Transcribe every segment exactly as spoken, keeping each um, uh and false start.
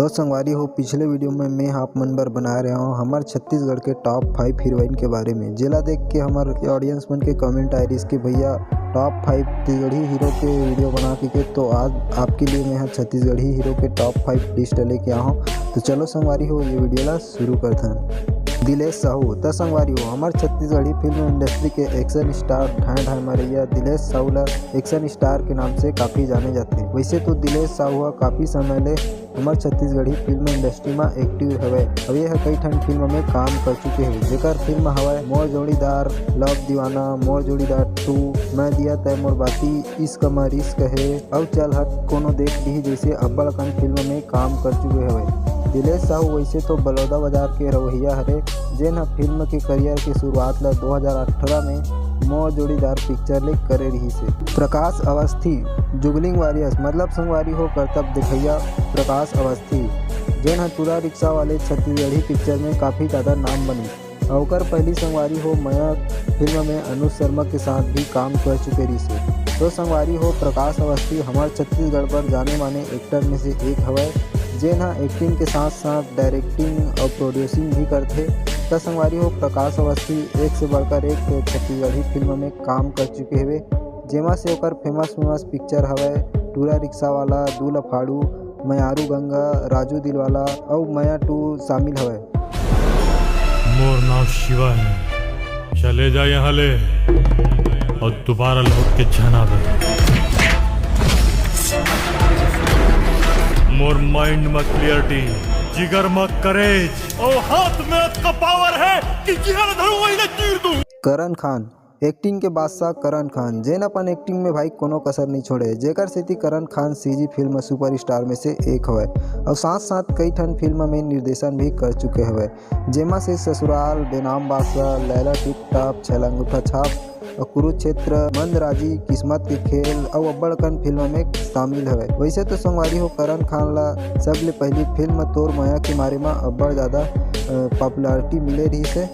तो संगवारी हो, पिछले वीडियो में मैं आप मन बर बना रहे हूँ हमर छत्तीसगढ़ के टॉप फाइव हीरोइन के बारे में, जेला देख के हमर ऑडियंस मन के कमेंट आए रहिस कि भैया, टॉप फाइव छत्तीसगढ़ी हीरो के वीडियो बना के, के तो आज आपके लिए मैं ह छत्तीसगढ़ी हीरो के टॉप फाइव लिस्ट लेके आया हूँ। तो चलो संगवारी हो, ये वीडियो ला शुरू करथन। दिलेश साहू। त संगवारी हो, हमर छत्तीसगढ़ी फिल्म इंडस्ट्री के एक्शन स्टार ढाई ढाई मरैया दिलेश साहू ला एक्शन स्टार के नाम से काफी जाने जाथे। वैसे तो दिलेश साहू ह काफी समय ले हमर छत्तीसगढ़ी फिल्म इंडस्ट्री म एक्टिव हवय। अब ये ह कई ठन फिल्म में काम कर चुके हवे, जेकर फिल्म हवय मोर जोड़ीदार, लव दीवाना, मोर जोड़ीदार टू, मैं दिया तय मोर बाती, इश्क म रिस्क हे, अउ चल हट कोनो देख लिही जैसे अब्बड़ अकन फिल्म में काम कर चुके हवे। दिलेश साहू वैसे तो बलौदा बाजार के रवैया हरे, जेन ह फिल्म के करियर के शुरुआत ला दो हज़ार अठारह में मोर जोड़ीदार पिक्चर ले करे रिहिस हे। प्रकाश अवस्थी, जुगलिंग वॉरियर्स, मतलब संगवारी हो करतब देखैया प्रकाश अवस्थी, जेन ह टूरा रिक्शा वाले छत्तीसगढ़ी पिक्चर में काफी ज्यादा नाम बनिस। अउ ओकर पहली संगवारी हो मया फिल्म में अनुज शर्मा के साथ भी काम कर चुके रिहिस हे। तो संगवारी हो, प्रकाश अवस्थी हमर छत्तीसगढ़ बर जाने माने एक्टर में से एक हवय, जेन ह एक्टिंग के साथ साथ डायरेक्टिंग अउ प्रोड्यूसिंग भी करथे। त संगवारी हो, प्रकाश अवस्थी एक से बढ़कर एक छत्तीसगढ़ी फिल्म में काम कर चुके हवे, जेमा से ओकर फेमस फेमस पिक्चर हवय टूरा रिक्शा वाला, दू लफाड़ू, मयारू गंगा, राजू दिलवाला अउ मया टू शामिल हवय। मोर नाम शिवा है। चले जा यहाँ ले और दोबारा लौट के झन आवे। मोर माइंड में क्लियरिटी, जिगर में करेज और हाथ में अतका पावर है कि जिहां धरूं वहीं चीर दूं। करण खान, एक्टिंग के बादशाह करण खान, जेन अपन एक्टिंग में भाई कोनो कसर नहीं छोड़े, जेकर सेती करण खान सीजी फिल्म सुपरस्टार में से एक हवय और साथ साथ कई ठन फिल्म में निर्देशन भी कर चुके हवय, जेमा से ससुराल, बेनाम बादशाह, लैला टिप टॉप, छैला अंगूठा छाप और कुरुक्षेत्र, मंदराजी, किस्मत के खेल अउ अब्बड़ अकन फिल्म में शामिल हवय। वैसे तो संगवारी हो, करण खान ला सबले पहली फिल्म तोर मया के मारे म अब्बड़ ज्यादा पॉपुलैरिटी मिले रहिस हे।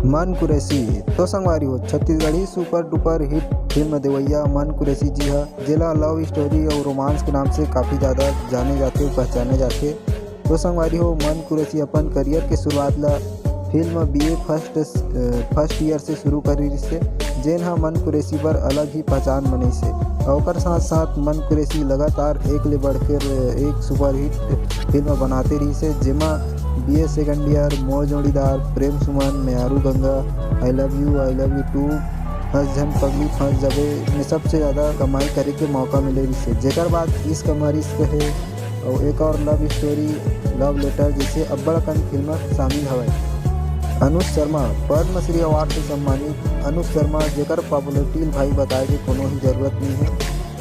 मन कुरैशी। तो संगवारी हो, Chhattisgarhi super duper hit film Devaiah मन कुरैशी जी ह, जेला लव स्टोरी अउ रोमांस के नाम से काफी ज्यादा जाने जाथे, पहचाने जाथे। तो संगवारी हो, मन कुरैशी अपन करियर के शुरुआत ला film BA first first year से शुरू कर रिहिस हे, जेन ह मन कुरैशी बर अलग ही पहचान बनइस हे। अउ ओकर साथ साथ मन कुरैशी लगातार एक ले बढ़कर एक सुपरहिट फिल्म बनाते रहिस हे, जेमा बीए सेकंड ईयर, मोर जोड़ीदार, प्रेम सुमन, मेयारू गंगा, I love you, I love you too, हंस झन पगली फंस जाबे में सबसे ज्यादा कमाई करे के मौका मिले रिहिस हे, जेकर बाद इश्क म रिस्क हे अउ एक और लव स्टोरी, लव लेटर जैसे अब्बड़ अकन फिल्म शामिल हवय। अनुज शर्मा, पद्मश्री अवार्ड से सम्मानित अनुज शर्मा, जेकर पॉपुलैरिटी भाई बताए के कोनो ही जरूरत नहीं है,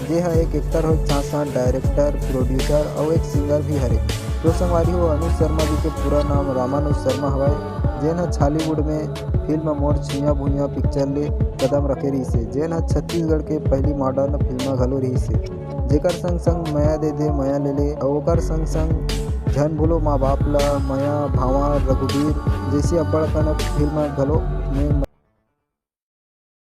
जे ह एक एक्टर हो, साथ साथ डायरेक्टर, प्रोड्यूसर अउ एक सिंगर भी हरे। तो संगवारी हो, अनुज शर्मा जी के पूरा नाम रामानुज शर्मा हवय, जेन ह छॉलीवुड में फिल्म मोर छुइयां भुइयां पिक्चर ले कदम रखे रिहिस हे, जेन ह छत्तीसगढ़ के पहली मॉडर्न फिल्म घलो रिहिस हे, जेकर संग संग मया दे दे मया ले ले अउ ओकर संग संग झन भूलो माँ बाप ला, मया, भांवर, रघुबीर जैसे अब्बड़ अकन फिल्म घलो में